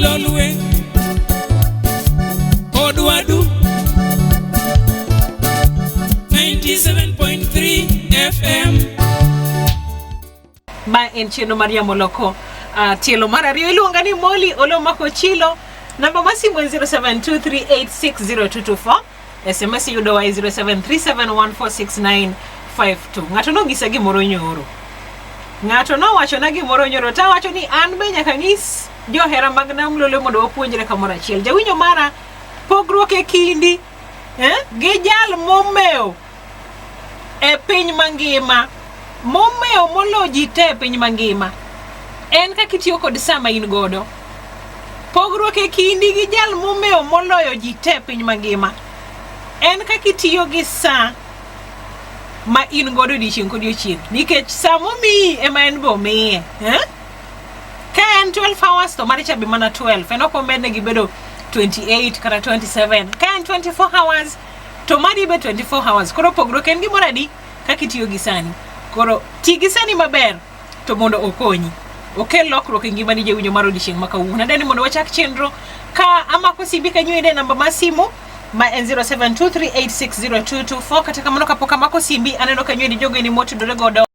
Lolwe Odwadu 97.3 FM. Ma en chenro mar yamo loko tielo mar ariyo. Iluonga ni Molly Olo Makochilo. Namba mar simu en 0723860224. SMS yudowa e 0737146952. Ng'ato nonyisa gimoro nyoro. Ng'ato nowachona gimoro nyoro to awacho ni an be nyaka anyis johera mag Nam Lolwe mondo wapuonjre kamoro achiel. Jawinjo mara, pogruok e kindi gi jal momewo e piny mangima, momewo molo ji te e piny mangima, en kaka itiyo kod sa ma in godo. Pogruok e kindi gi jal momewo moloyo ji te e piny mangima en kaka itiyo gi sa ma in godo odiechieng' kodiechieng', nikech sa momiyi ema en be omiye. Eh? Ka en 12 hours to mare cha be mana 12, en ok omedne gi bedo 28 kata 27. Ka en 24 hours to mari be 24 hours. Koro pogruok en gimoro adi kaka itiyo gi sani. Koro ti gi sani maber to mondo okonyi okel lokruok e ngimani jawinjo mar odiechieng' ma kawuono. Adwa ni mondo wachak chenro ka amako simbi kanyo ende namba mar simu ma en 0723860224. Kata kamano kapok amako simbi, aneno kanyo ende jogo eni motudore godo.